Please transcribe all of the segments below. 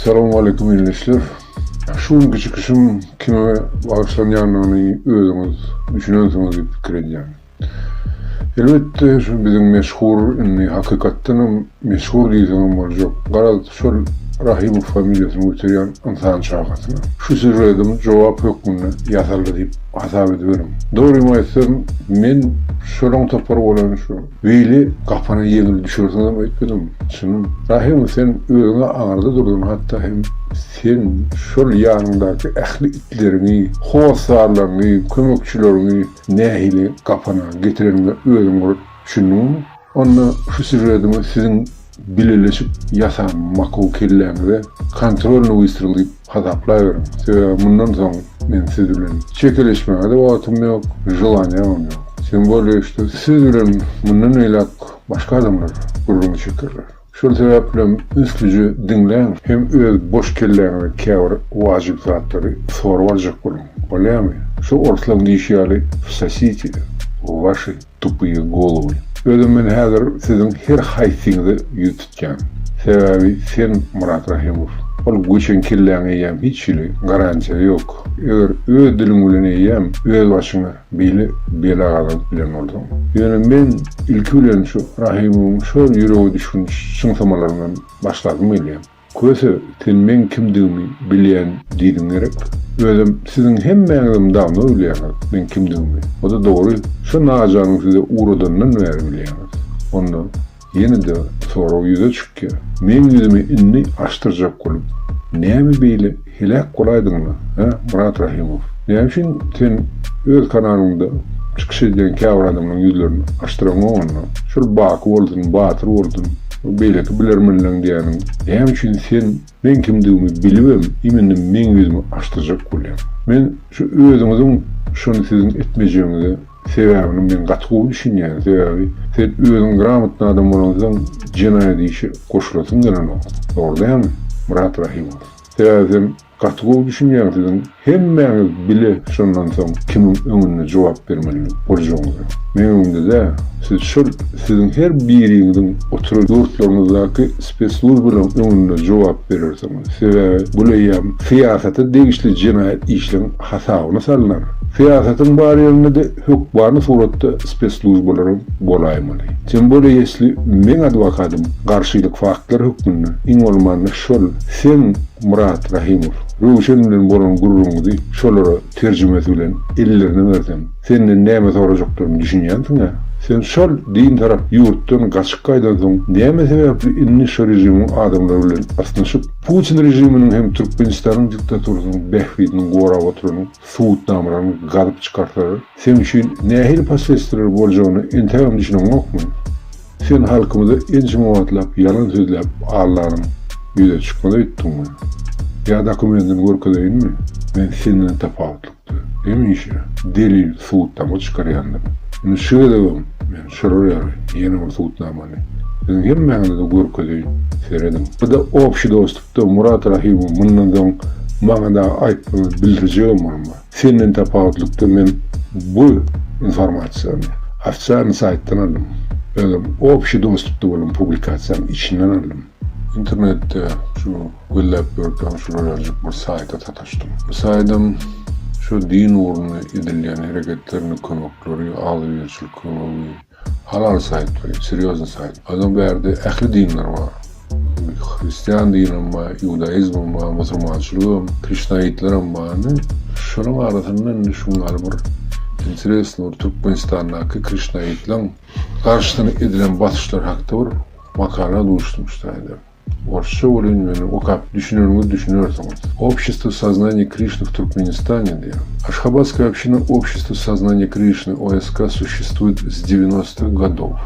Salowmaleýkim ildeşler. Şu günki çykyşym kime bagyşlanýandygyny özüňiz düşünensiňiz diýip pikir edýän. Elbetde şu biziň meşhur indi hakykatdanam meşhur diýseňem boljak garaz şol Rahymow familiýasyny göterýän ynsan çagasyna şu sýužetim jogap hökmünde ýasaldy diýip hasap ediberiň. Dogrymy aýtsam men şolaň topary bolan şu Beýle gapana ýeňil düşersiňem öýtmedim. Çynym. Rahymow sen özüňe aňyrda durduň hatda hem sen şol ýanyňdaky ähli itleriňi, hossarlaryňy, kömekçileriňi nähili gapana getireniňe özüň bir düşündiňmi? Onda şu sýužetimi siziň bileleşip ýasan makow kelläňize kontrolnyý wystrel diýip hasaplaberiň. Sebäbi mundan soň men siz bilen çekeleşmäge-de wagtym ýok, želaniýamam ýok. Tym bolýa şto siz bilen mundan beýläk başga adamlar gürrüňi çekerler. Şol sebäplem ünslüje diňläň hem öz boş kelläňize käbir wajyp zatlary sorup aljak boluň. Bolýamy? Şu orslaň diýşi ýaly wsosite w waşy tupyýe golowy. Özem men häzir siziň her haýsyňyza ýüz tutýan. Sebäbi sen Myrat Rahymow. Ol göçen kelläň eýýäm hiç hili garantiýa ýok. Eger öz diliň bilen eýýäm öz başyňa beýle bela gazanyp bilen bolsaň. Ýöne men ilki bilen şu Rahymowyň şol ýürege düşgünç çyňsamalaryndan başlasym gelýär. Köse, sen meň kimdigimi bilýän diýdiň gerek? Özem siziň hemmäňizem dawno bilýäňiz meň kimdigimi. O-da dogry, şo Najanyň size ugradanyndan bäri bilýäňiz. Onda ýene-de sorag ýüze çykýar. Meň ýüzümi indi açdyrjak bolup, näme beýle Heläk bolaýdyňmy, hä, Myrat Rahymow? Näme üçin sen öz kanalyňda çykyş edýän käbir adamlaryň ýüzlerini açdyraňok onda? Şol Baky bolsun, Batyr bolsun, beýleki bilermenleň diýýäniň, näme üçin sen meň kimdigimi bilibem iminni meň ýüzümi açdyrjak bolýaň? Men şu özüňiziň şony siziň etmejegiňize Sebäbini men gaty gowy düşünýän, sebäbi sen özüň gramotny adam bolansoň jenaýat işe goşulasyň gelenok. Dogry dälmi, Myrat Rahymow? Sebäbi sen gaty gowy düşünýäň siziň hemmäňiz bile şondan soň kimiň öňünde jogap bermeli boljagyňyzy. Meň öňümde däl, siz şol siziň her biriňiziň oturan ýurtlaryňyzdaky spessluzbalaryň öňünde jogap berersiňiz. Sebäbi bul eýýäm syýasata degişli jenaýat işleň hasabyna salnar. Syýasatyň bar ýerinde-de hökmany suratda spessluzbalaryň bolaýmaly. Tem bolýa ýesli meň adwokadym garşylyk faktlar hökmünde iň bolmanda şol seň Myrat Rahymow, Röwşen bilen bolan gürrüňiňizi şolara terjimesi bilen ellerine bersem, senden näme sorajaklaryny düşünýänsiň-ä? Sen şol din tarap ýurtdan gaçyp gaýdansoň näme sebäpli indi şo režimiň adamlary bilen ysnyşyp, Putin režiminiň hem Türkmenistanyň diktaturasynyň bähbidini gorap oturanyň subutnamalaryny gazyp çykarsalar, seň üçin nähili posledstwiýalar boljagyna entägem düşüneňokmy? Sen halkymyza ençeme wagtlap ýalan sözläp aldanyň ýüze çykmaz öýtdüňmi? Ýa dokumentini görkezeýinmi? Men senden tapawutlykda hemişe delil subutnama çykarýandyryn. Indi şu gezegem men şolar ýaly ýene bir subutnamany siziň hemmäňize-de görkezeýin, serediň. Bu-da obşi dostupda Murat Rahymow mundan soň maňa dagy aýtmagyny bildirjegem bolma. Senden tapawutlykda men bu informasiýany ofitsialnyý saýtdan aldym. Özem obşi dostupda bolan publikasiýanyň içinden aldym. Internetde şu gözläp ýörkäm şular ýalyjyk bir saýta sataşdym. Bu saýdam şu din ugrunda edilýän hereketlerine kömekleri, agzybirçilik kömegi, halal saýt bu, serýoznyý saýt. Ondan bärde ähli dinler bar. Hristian dinam bar, iudaizmem bar, musulmançylygam, krişnaitlerem bar. Indi şolaryň arasynda indi şuň ýaly bir interesnyý bir Türkmenistandaky krişnaitleň garşysyna edilen basyşlar hakda bir makala duşdum şu taýda. Orsça welin meni okap düşüneniňiz düşünersiňiz. Общество сознания Кришны в Туркменистане diýýär. Ашхабадская община Общества сознания Кришны, ОСК, существует с 90-х годов.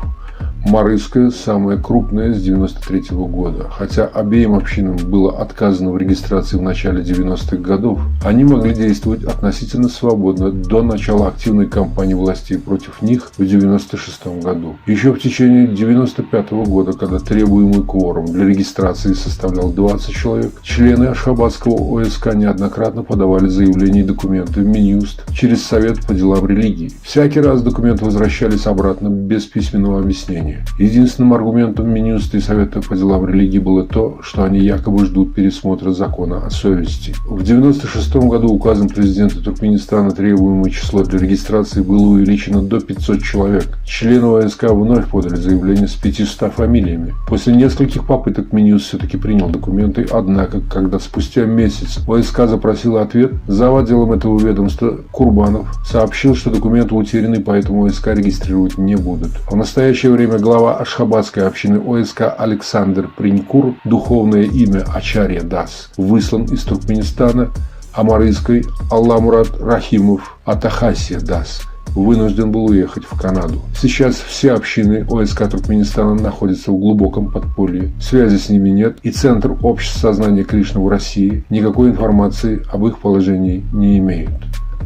Марыская самая крупная с 93-го года. Хотя обеим общинам было отказано в регистрации в начале 90-х годов, они могли действовать относительно свободно до начала активной кампании властей против них в 96 году. Еще в течение 95 года, когда требуемый кворум для регистрации составлял 20 человек, члены Ашхабадского ОСК неоднократно подавали заявления и документы в Минюст через Совет по делам религии. Всякий раз документы возвращались обратно без письменного объяснения. заявление. Единственным аргументом Минюста и Совета по делам религии было то, что они якобы ждут пересмотра закона о совести. В 1996 году указом президента Туркменистана требуемое число для регистрации было увеличено до 500 человек. Члены ОСК вновь подали заявление с 500 фамилиями. После нескольких попыток Минюст все-таки принял документы, однако, когда спустя месяц ОСК запросила ответ, зав. отделом этого ведомства Курбанов сообщил, что документы утеряны, поэтому ОСК регистрировать не будут. В настоящее время глава Ашхабадской общины ОСК Александр Принькур, духовное имя Ачарья Дас, выслан из Туркменистана, а Марыйской Алламурат Рахимов Атахасия Дас вынужден был уехать в Канаду. Сейчас все общины ОСК Туркменистана находятся в глубоком подполье. Связи с ними нет, и Центр общества сознания Кришны в России никакой информации об их положении не имеют.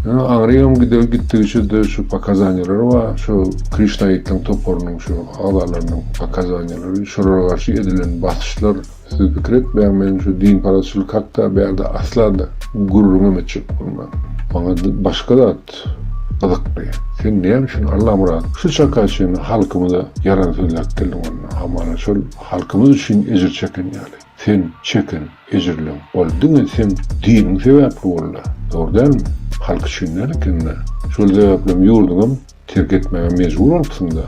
Aňrygam gitdigiçe-de şu pokazaniýalar bar, şu Krişnaitleň toparynyň şu agzalarynyň pokazaniýalary, şolara garşy edilen basyşlar, siz pikir etmäň men şu dinparazçylyk hakda bärde asla-da gürrüňem etjek bolman. Maňa başga zat gyzykly. Sen näme üçin Allamyrat şu çaka çenli halkymyza ýalan sözläp geldiň onda, hamana şol halkymyz üçin ejir çeken ýaly. Sen çeken ejirleň ol diňe seň diniň sebäpli bolda. Dogry dälmi? Halk üçin däl ekende. Şol sebäplem ýurduňam terk etmäge mejbur bolupsyňda.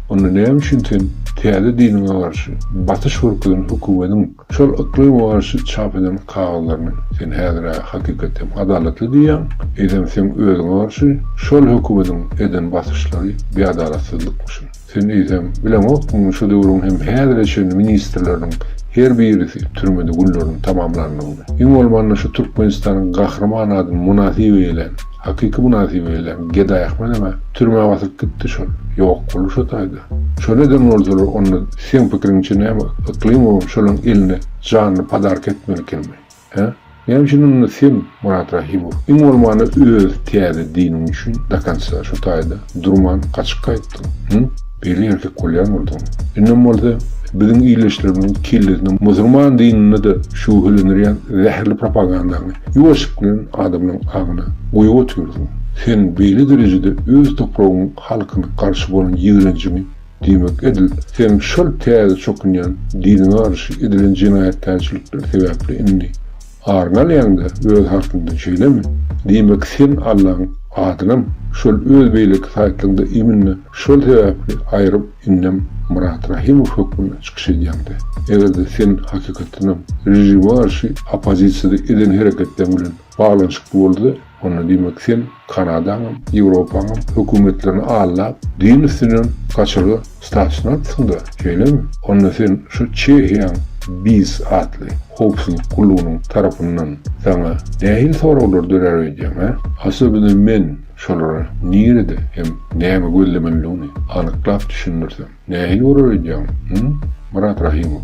Onda näme üçin sen täze diniňe garşy basyş görkezen hökümediň şol yklyma garşy çap eden kagyzlaryny sen häzir-ä hakykat hem adalatly diýýäň, eýsem seň özüňe garşy şol hökümediň eden basyşlary biadalatsyzlykmyşyn. Sen eýsem bileňokmyň şu döwrüň hem häzire çenli ministrleriniň her birisi türmede günlerini tamamlandygyny? Iň bolmanda şu Türkmenistanyň Gahryman adyny mynasyp eýlän, hakyky mynasyp eýlän Gedaý Ahmedem-ä türmä basyp gitdi şol. Ýok boldy şo taýda. Şony eden bolsalar onda seň pikiriňçe näme Yklymowam şolaň eline janyny podarka etmeli ekenmi? Hä? Näme üçin onda sen, Myrat Rahymow, iň bolmanda öz täze diniň üçin do konca şu taýda durman gaçyp gaýtdyň? Hü? Beýle erkek bolýan bolsaň. Indem bolsa biziň ildeşlerimiziň kellesine musulman dininde-de şübhelendirýän zäherli propagandaňy ýuwaşlyk bilen adamlaryň aňyna guýup otyrsyň. Sen beýle derejede öz topragyňyň halkyna garşy bolan ýigrenjiňi Diýmek, edil seň şol täze çokunýan diniňe garşy edilen jenaýatkärçilikler sebäpli indi aryňy alýaň-da öz halkyňdan, şeýlemi? Diýmek, sen Allaň adynam şol öz beýleki saýtlaňda iminne şol sebäpli aýryp indem Myrat Rahymow hökmünde çykyş edýäň-dä. Eger-de sen hakykatdanam režime garşy oppozisiýada eden hereketleň bilen baglanyşykly bolsa, Onda diýmek sen Kanadaňam, Ýewropaňam hökümetlerini aldap, din üstünden gaçalga statusyny alypsyň-da, şeýlemi? Onda sen şu Çehiýaň BIS atly howpsuzlyk gullugynyň tarapyndan saňa nähili soraglar dörär öýdýäň, hä? Aslynda men şolara nirede hem näme gözlemelidigini anyklap düşündirsem. Nähili bolar öýdýäň, hü? Myrat Rahymow.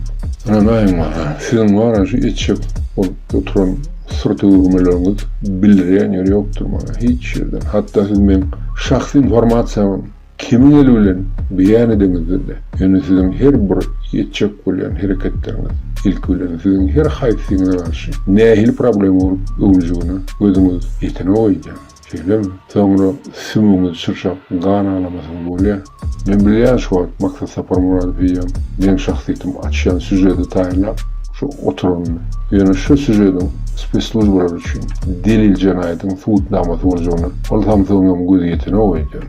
Ynanaýyň maňa, siziň bar-a şu etjek bolup oturan syrt öwürmeleriňiz bildirýän ýeri ýokdur maňa hiç ýerden. Hatda siz meň şahsy informasiýamam kimiň eli bilen beýan edeňizde-de, ýöne siziň her bir etjek bolýan hereketleriňiz ilki bilen siziň her haýsyňyza garşy nähili problema bolup öwrüljegine gözüňiz ýetenok öýdýän. Şeýlemi? Soňra süňňüňizi çyrşap gan aglamasaňyz bolýa. Men bilýän şu wagt Maksat Saparmyradow eýýäm meň şahsyýetimi açýan sýužeti taýynlap şu oturanyny. Ýöne şu sýužetiň spesslujbalar üçin delil jenaýatyň subutnamasy boljagyna ol samsygyňam gözi ýetenok öýdýän.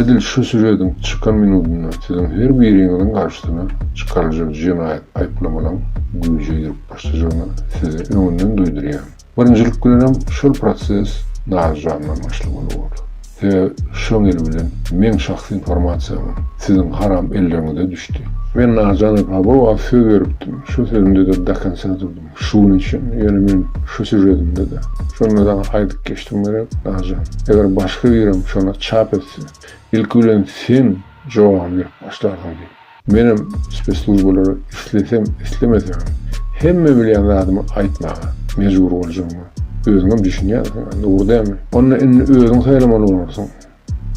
Edil şu sýužetiň çykan minudynda siziň her biriňiziň garşysyna çykaryljak jenaýat aýyplamalaň güýje girip başlajagyny size öňünden duýdurýan. Birinjilik bilenem şol proses Narjandan başlamaly bolar. Sebäbi şoň eli bilen meň şahsy informasiýamam siziň haram elleriňize düşdi. Men Narjan apa bir wagt söz beripdim. Şo sözümde-de do konca durdum. Şu güne çenli. Ýöne men şu sýužetimde-de şonda saňa aýdyp geçdim gerek, Narjan. Eger başga birem şony çap etse, ilki bilen sen jogabyny berip başlarsyň diýip. Menem spesslujbalara islesem, islemesemem hemme bilýän zadymy aýtmaga mejbur boljagyma özüňem düşünýänsiň, dogry dälmi? Onda indi özüň saýlamaly bolarsyň,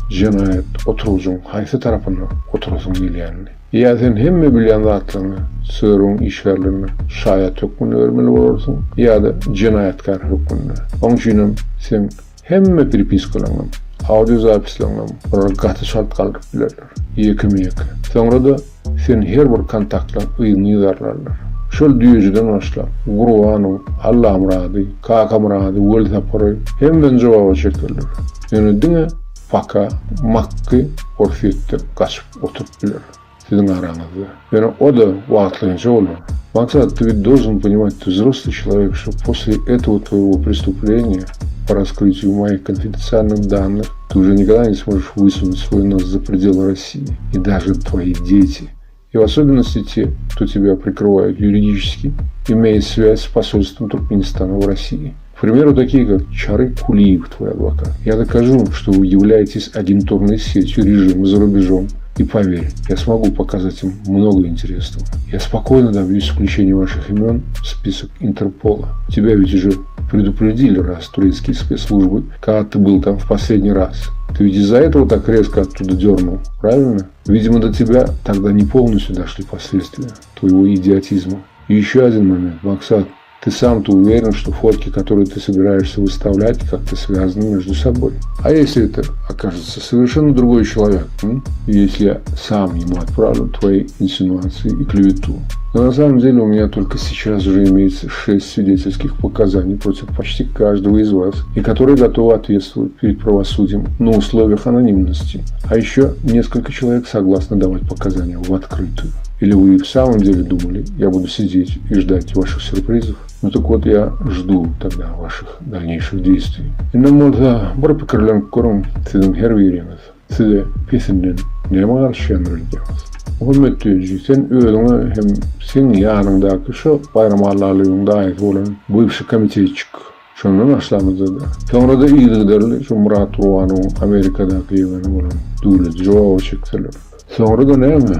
jenaýat oturgyjyň haýsy tarapynda oturasyň gelýänini. Ýa sen hemme bilýän zatlaryňy SRU-nyň işgärlerine şaýat hökmünde bermeli bolarsyň, ýa-da jenaýatkär hökmünde. Oň üçinem seň Hemme perepiskalaňam, audio zapislaňam olar gaty çalt galdyryp bilerler. Ýekeme-ýeke. Soňra-da. Sen her bir kontaktlaň yzyny yzarlarlar. Şol düýejiden başlap, Gurbanow, Allamyrady, Kakamyrady, Welsapary hemmesini jogaba çekerler. Ýöne diňe paka Makgy Orsýetde gaçyp oturyp biler. Siziň araňyzda. Ýöne o-da wagtlaýynça bolar. Maksat, ты ведь должен понимать, ты взрослый человек, что после этого твоего преступления по раскрытию моих конфиденциальных данных ты уже никогда не сможешь высунуть свой нос за пределы России. И даже твои дети. И в особенности те, кто тебя прикрывают юридически, имея связь с посольством Туркменистана в России. К примеру, такие как Чары Кулиев, твой адвокат. Я докажу, что вы являетесь агентурной сетью режима за рубежом. И поверь, я смогу показать им много интересного. Я спокойно добьюсь включения ваших имен в список Интерпола. Тебя ведь уже предупредили раз турецкие спецслужбы, когда ты был там в последний раз. Ты ведь из-за этого так резко оттуда дернул, правильно? Видимо, до тебя тогда не полностью дошли последствия твоего идиотизма. И еще один момент, Максат. Ты сам-то уверен, что фотки, которые ты собираешься выставлять, как-то связаны между собой. А если это окажется совершенно другой человек? М? Если я сам ему отправлю твои инсинуации и клевету? Но на самом деле у меня только сейчас уже имеется 6 свидетельских показаний против почти каждого из вас, и которые готовы ответствовать перед правосудием на условиях анонимности. А еще несколько человек согласны давать показания в открытую. Или вы в самом деле думали, я буду сидеть и ждать ваших сюрпризов? Ну так вот, я жду тогда ваших дальнейших действий. Indem bolsa bir pikirlenip görüň, siziň her biriňiz size pesinden näme garaşýandyr öýdýäňiz? Muhammet Düýeji, sen özüňe hem seň ýanyňdaky şo Baýram Allalyýewiň daýysy bolan bywşy komitetçik Şondan başlamyzda-da. Soňra-da yzygiderli şu Myrat Gurbanowyň Amerikadaky ýegeni bolan Döwledi jogaba çekseler. Soňra-da näme?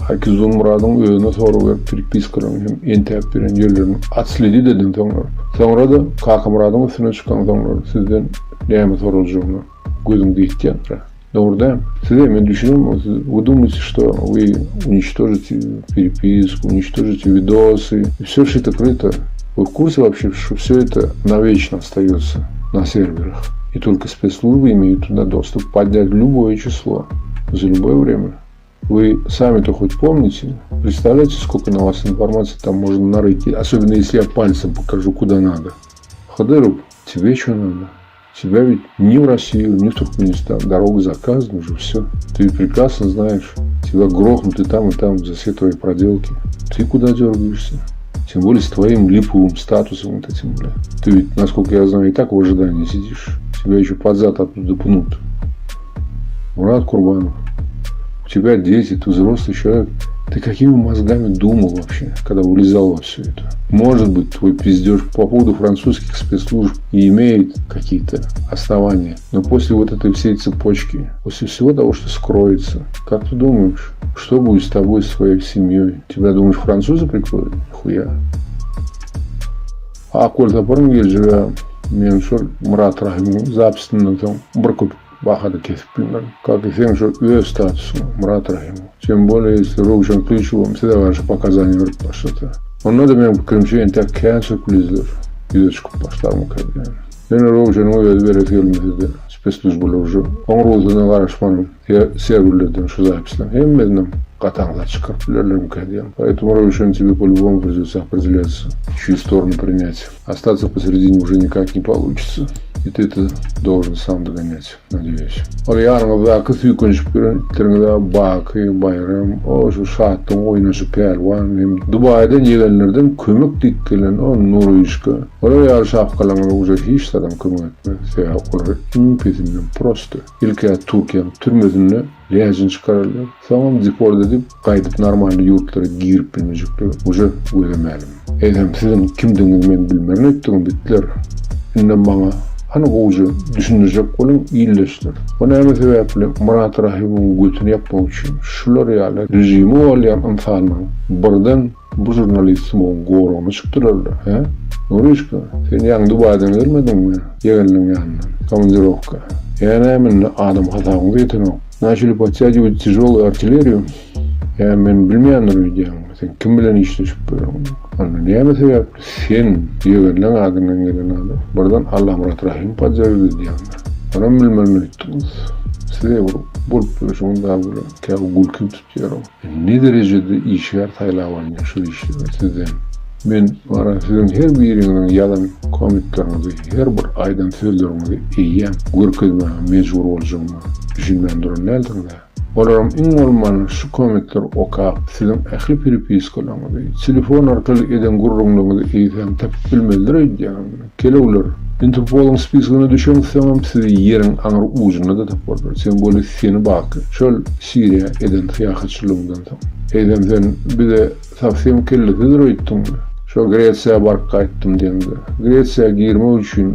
Hakizun Myradyň özüne sorag berip perepiskalaryň hem entäp beren ýerlerini otsledit edensoňlar. Soňra-da Kakamyradyň üstüne çykansoňlar sizden näme soraljagyna gözüň ýetýändir-ä. Dogry däl. Size men düşünemok, siz вы думаете, что вы уничтожите переписку, уничтожите видосы, и все шито крыто. Вы в курсе вообще, что все это навечно остается на серверах? И только спецслужбы имеют туда доступ поднять любое число за любое время. Вы сами-то хоть помните? Представляете, сколько на вас информации там можно нарыть, особенно если я пальцем покажу, куда надо. Хадыров, тебе что надо? Тебя ведь ни в Россию, ни в Туркменистан. Дорога заказана уже, все. Ты ведь прекрасно знаешь, тебя грохнут и там, и там за все твои проделки. Ты куда дергаешься? Тем более с твоим липовым статусом вот этим, бля. Ты ведь, насколько я знаю, и так в ожидании сидишь. Тебя еще под зад оттуда пнут. Мурат Курбанов, у тебя дети, ты взрослый человек. Ты какими мозгами думал вообще, когда влезал во все это? Может быть, твой пиздеж по поводу французских спецслужб и имеет какие-то основания. Но после вот этой всей цепочки, после всего того, что скроется, как ты думаешь, что будет с тобой, с твоей семьей? Тебя, думаешь, французы прикроют? Хуя. Akgül Saparyň geljegi men şol Myrat Rahymyň zapisinden soň bir köpük baha-da kesip bilmerin. Kak i seň şol öz statusyňa, Myrat Rahymow. Tem bolее, если Röwşen Gylyçowam size garşy pokazaniýa berip başlasa. Onda-da meň pikirimçe entäk kän sürprizler ýüze çykyp başlarmyka diýýän. Ýöne Röwşeniň özi beresi gelmese-de, spesslujbalar uje oň rugsadyna garaşmanam serwerlerden şu zapisleriň hemmesinem gataňsat çykaryp bilerlermikä diýýän. Поэтому Röwşen тебе по-любому придется определяться, чью сторону принять. Остаться посередине уже никак не получится. И ты это должен сам догонять, надеюсь. Ol ýanyňyzdaky süýkenişip ýören itleriňize Baky, Baýram, o şu Şatlygyň oýnaşy Pälwan hem Dubaýdan ýegenlerden kömek diýip gelen o Nuryşka. Olar ýaly şapkalaryňyza uje hiç zadam kömek etmez. Sebäbi olar iň pesinden prosto ilk-ä Türkiýäň türmesinde läjini çykararlar. Soňam deport edip gaýdyp normalny ýurtlara girip bilmejekler uje göze mälim. Eýsem siziň kimdigiňizi men bilmerin öýtdüňmi bitler. Indem maňa hany gowja düşündirjek boluň ildeşler. O näme sebäpli Myrat Rahymowyň götüni ýapmak üçin şular ýaly režimi golýan ynsanlaryň birden bu žurnalist sumagyň goragyna çykdylarla hä? Nuryşka sen ýaňy Dubaýdan gelmediňmi ýegenleň ýanyndan komandirowka. Ýa näme indi adam hasabyňyz ýetenok. Načeli podtýagiwat týažoluýu artilleriýu. Ýa men bilmeýändir öýdýäňmi? Sen kim bilen işleşip ýörüň? Onda näme sebäpli sen ýegenleň adyndan gelen adam birden Allamyrat Rahymow podýaždy diýýäňmi? Onam bilmerin öýtdüňiz. Size bir bolup ýörşüňiz dagy bilen käbir gülkim tutýar-ow. Ne derejede işgär saýlap alynýar şul işlere sizden. Men wara siziň her biriňiziň ýazan kommentleriňizi, her bir aýdan sözleriňizi eýýäm görkezmäge mejbur boljagyma düşünmän duran dälsiňiz-ä. Olaram iň bolmanda şu kommentleri okap, siziň ähli perepiskalaryňyzy, telefon arkaly eden gürrüňleriňizi eýsem tapyp bilmezler öýdýäňizmi? Kelewler, Interpolyň spisogyna düşeňsoňam sizi ýeriň aňry ujunda-da taparlar, sen weli seni baky şol Siriýa eden syýahatçylygyňdan soň. Eýsem sen bize sowsem kellesizdir öýtdüňmi? Şo Gresiýa baryp gaýtdym diýeňde. Gresiýa girmek üçin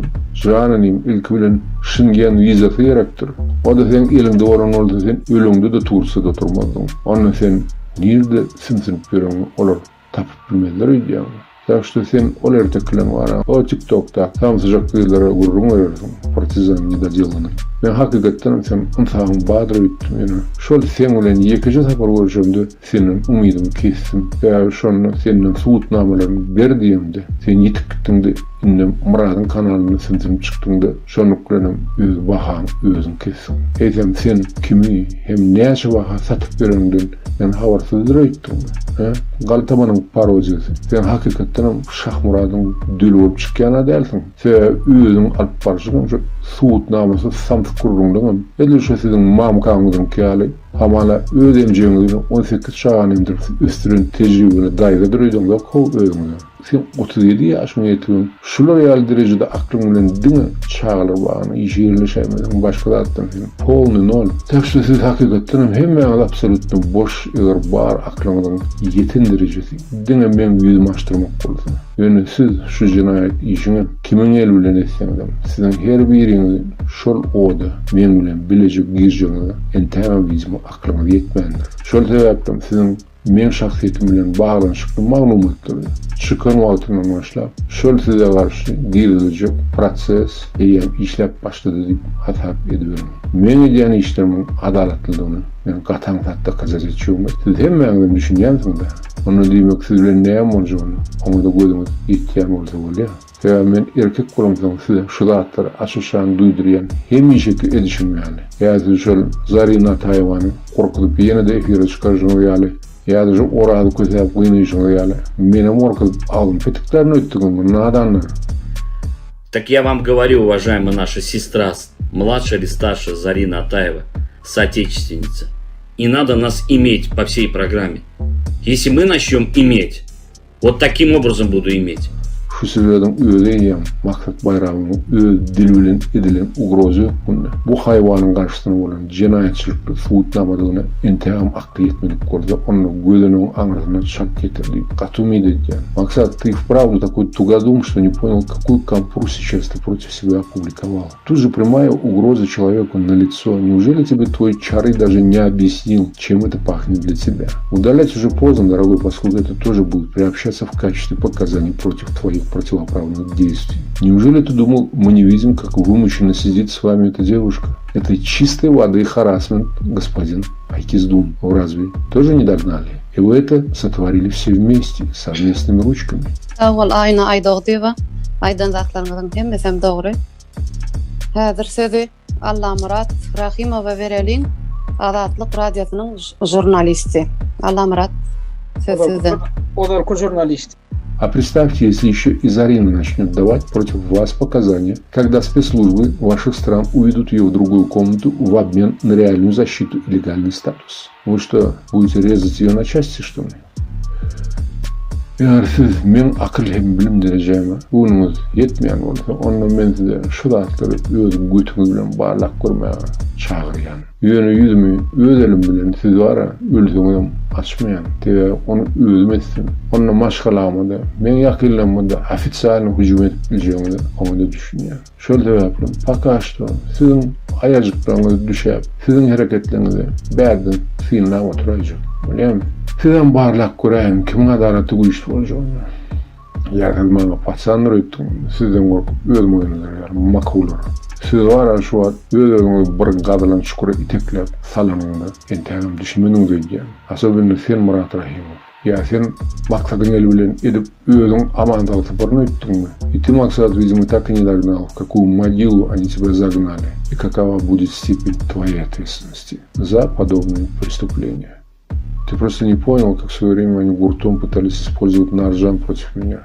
jan inim ilki bilen Şengen wizasy gerekdir. O-da seň eliňde bolan bolsa sen öleňde-de Tursiýada oturmazdyň. Onda sen nirde sümsünip ýöreňi olar Tapyp bilmezler öýdýäňmi? Tak şto sen ol ertekileň bara o tiktokda samsyjak gyzlara gürrüň berersiň partizan nedodelanyý. Men hakykatdanam sen ynsabyň bardyr öýtdüm ýöne şol seň bilen ýekeje sapar görüşemde senden umydymy kesdim. Sebäbi şonda senden subutnamalaryny ber diýemde sen ýitip gitdiňde indem Myradyň kanalynda sümsünip çykdyňda şonluk bilenem öz bahaňy özüň kesdiň. Eýsem sen kimi hem näçe baha satyp bereniňden Sen habarsyzdyr öýtdüňmi? Hä? Galtamanyň parodiýasy. Sen hakykatdanam Şahmyradyň döli bolup çykýan-a dälsiň. Sebäbi özüňi alyp barşyňam şu subutnamasyz samsyk gürrüňleňem edil şo siziň mamkaňyzyňky ýaly, hamala öz emjegiňiz bilen 18 çagany emdirip ösdüren tejribeli daýzadyr öýdeňzok-how özüňize. Sen 37 ýaşyňa ýetibem şular ýaly derejede aklyň bilen diňe çagalar bagyna işe ýerleşäýmeseň başga zatdan sen polny nol. Tak şto siz hakykatdanam hemmäňiz absolýutno boş eger bar aklyňyzyň ýeten derejesi diňe meň ýüzümi açdyrmak bolsa. Ýöne siz şu jenaýat işiňem kimiň eli bilen etseňizem siziň her biriňiziň şol oda meň bilen bileje girjegiňize entägem widimo aklyňyz ýetmändir. Şol sebäplem siziň Meň şahsyýetim bilen baglanyşykly maglumatlary çykan wagtyndan başlap, şol size garşy giriziljek proses eýýäm işläp başlady diýip hasap ediberiň. Meň edýän işlerimiň adalatlydygyny men gaty aňsat dokazat etjegime siz hemmäňizem düşünýänsiňiz-ä. Onda diýmek siz bilen näme boljagyna oňa-da gözüňiz ýetýän bolsa bolýa. Sebäbi men erkek bolamsoň size şu zatlary aç-açan duýdurýan hemişeki edişim ýaly. Ýa siz şol Zarina Ataýewany gorkuzyp ýene-de efire çykaryşyňyz ýaly, ýa-da şu Orazy kösäp gynaýşyňyz ýaly, menem gorkuzyp agzymy petiklärin öýtdüňizmi, nadanlar? Так я вам говорю, уважаемая наша сестра, младшая или старшая Зарина Атаева, соотечественница, не надо нас иметь по всей программе. Если мы начнем иметь, Вот таким образом буду иметь. Şu sözleriň özi eýýäm Maksat Baýramyň öz dili bilen edilen ugrozy hökmünde bu haýwanyň garşysyna bolan jenaýatçylykly subutnamadygyna entägem akly ýetmedik bolsa, onda gözenegiň aňyrsyna çalt ýeter diýip gaty umyt edýän. Maksat, ty wpravdu takoý tugadum, что не понял, какую компру сейчас ты против себя опубликовал. Тут же прямая угроза человеку на лицо. Неужели тебе твой чары даже не объяснил, чем это пахнет для тебя? Удалять уже поздно, дорогой, поскольку это тоже будет приобщаться в качестве показаний против твоих противоправных действий. Неужели ты думал, мы не видим, как вымученно сидит с вами эта девушка? Это чистой воды харассмент, господин Айкиздун. Вы разве тоже не догнали? И вы это сотворили все вместе, совместными ручками. Sag bol Aýna Aýdogdyýewa. Aýdan zatlaryňyzyň hemmesem dogry. Häzir sözi Allamyrat Rahymowa bereliň, Azatlyk Radiosynyň žurnalisti. Allamyrat, söz sizde. Ozalky žurnalist. А представьте, если еще и Зарина начнет давать против вас показания, когда спецслужбы ваших стран уведут ее в другую комнату в обмен на реальную защиту и легальный статус. Вы что, будете резать ее на части, что ли? Eger siz meň akyl hem bilim derejäme göwnüňiz ýetmeýän bolsa, onda men size şu zatlary öz götüňiz bilen barlap görmäge çagyrýan. Ýöne ýüzümi öz elim bilen siz bara ölseňizem açmaýan. Sebäbi ony özüm etsem, onda maşgalama-da, meň ýakynlaryma-da ofisialny hüjüm edip biljegiňize oňa-da düşünýän. Şol sebäpli poka şto siziň aýajyklaryňyzy düşäp, siziň hereketleriňizi bärden synlap oturaýjak. Bolýamy? Sizem barlap göräýiň kimiň adalaty güýçli boljagyny. Ýa siz maňa paçandyr öýtdüňizmi? Sizden gorkup öz moýnuňyza ýaly makuwlar. Siz bar-a şu wagt öz-özüňizi bir gazylan çukura itekläp salanyňyza entägem düşünmediňiz öýdýän. Asobенно sen Myrat Rahymow. Ýa sen Maksadyň eli bilen edip özüň aman-sag syparyn öýtdüňmi? И ты, Максат, видимо, так и не догнал, в какую могилу они тебя загнали и какова будет степень твоей ответственности за подобные преступления. Ты просто не понял, как в свое время они гуртом пытались использовать Наржан против меня.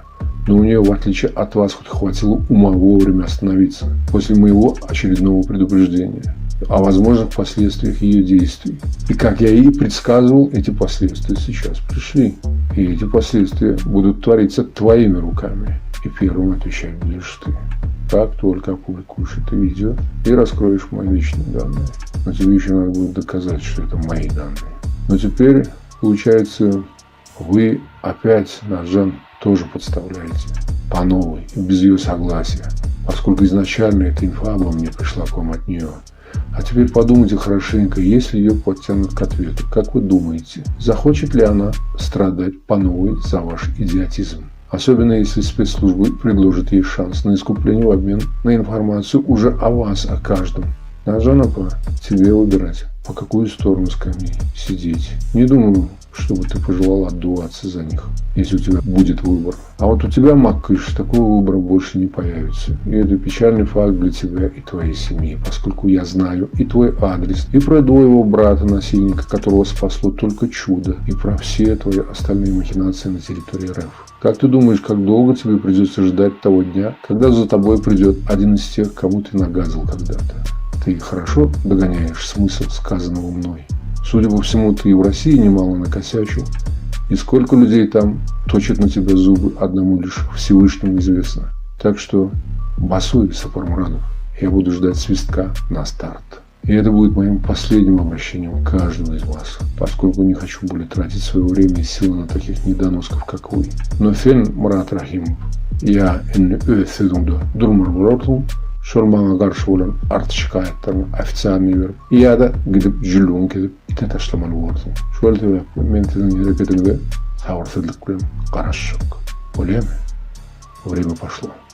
Но у нее, в отличие от вас, хоть хватило ума вовремя остановиться после моего очередного предупреждения о возможных последствиях ее действий. И как я и предсказывал, эти последствия сейчас пришли. И эти последствия будут твориться твоими руками. И первым отвечать будешь ты. Как только опубликуешь это видео и раскроешь мои личные данные. Но тебе еще надо будет доказать, что это мои данные. Но теперь, получается, вы опять Наржан тоже подставляете по новой, без ее согласия, поскольку изначально эта инфа обо мне пришла к вам от нее. А теперь подумайте хорошенько, если ее подтянут к ответу, как вы думаете, захочет ли она страдать по новой за ваш идиотизм? Особенно если спецслужбы предложат ей шанс на искупление в обмен на информацию уже о вас, о каждом. Наржан apa, тебе выбирать, по какую сторону скамьи сидеть. Не думаю, чтобы ты пожелал отдуваться за них, если у тебя будет выбор. А вот у тебя, Маккыш, такого выбора больше не появится. И это печальный факт для тебя и твоей семьи, поскольку я знаю и твой адрес, и про твоего брата-насильника, которого спасло только чудо, и про все твои остальные махинации на территории РФ. Как ты думаешь, как долго тебе придется ждать того дня, когда за тобой придет один из тех, кому ты нагадил когда-то? Ты хорошо догоняешь смысл сказанного мной? Судя по всему, ты и в России немало накосячил. И сколько людей там точат на тебя зубы, одному лишь Всевышнему известно. Так что басуй, Сапармурадов, я буду ждать свистка на старт. И это будет моим последним обращением к каждому из вас, поскольку не хочу более тратить свое время и силы на таких недоносков, как вы. Но sen Myrat Rahymow, ýa indi öz sözüňde durmaly bolarsyň, şol maňa garşy bolan arz-şikaýatlaryňy ofitsialnyý berip, ýa-da gidip jüllügiňi kesip ite taşlamaly bolarsyň. Şol sebäpli men siziň hereketiňize sabyrsyzlyk bilen garaşjak. Bolýamy? Wremýa poşlo.